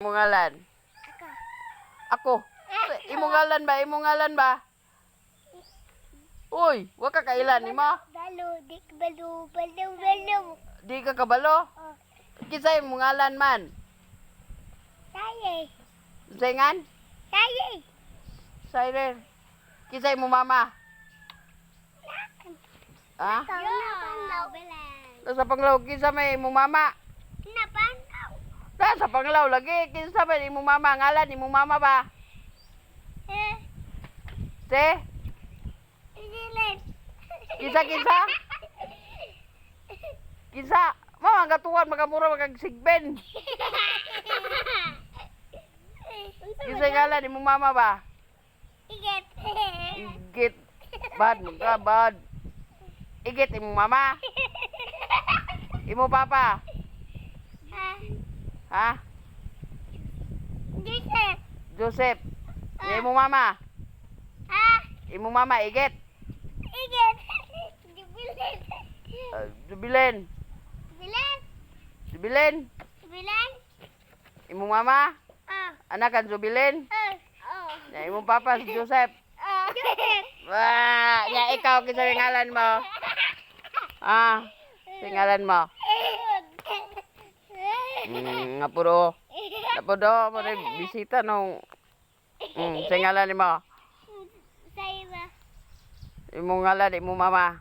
Imong ngalan? Ako. Ako. Imong ngalan ba? Imong ngalan ba? Uy, wa ka kailan nimo? Balo, dik balo, balo, balo. Di ka kabalo? Oh, Kinsa imong ngalan man? taye, Unsay ngan? taye. Siren. Kinsa imong mama? Ha? Napanaw. Nasa panglaw, kinsa may imong mama? Napanaw. Nasa panglaw lagi, kinsa may imong mama? Ngalan imong mama ba? Eh, Se? Isilen. Kinsa kinsa? Kinsa? Mama ang katuwan makamura magagsigben. Kinsa ngalan imong mama ba? Iget. Igit. Bad mo ka, bad. Igit imong mama. Imo papa. Ah, Ha? Joseph. Joseph. Imong mama. Ah, Imong mama igit. iget. Jubilen. Jubilen. Jubilen. Jubilen. Jubilen. Imong mama. Ah, Anak ang Jubilen. ah, oh. Ya, imong papa si Joseph. Ah, Joseph. Wah, ya ikaw kinsa may ngalan mo? Ah, sa ngalan mo? Nga puro. Nga puro bisita nung sa ngalan nimo. Saira. Imong ngalan imong mama,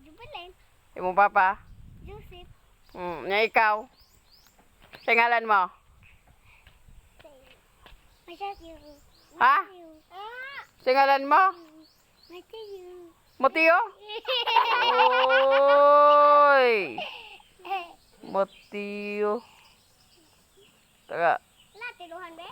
Jubilen. imong papa. Joseph. Nya ikaw. Sa ngalan mo? Matthew. Ha? Ah, Sa ngalan mo? Matthew. Motio? Oy! Motio. Taga, Wala, tiluhan ba?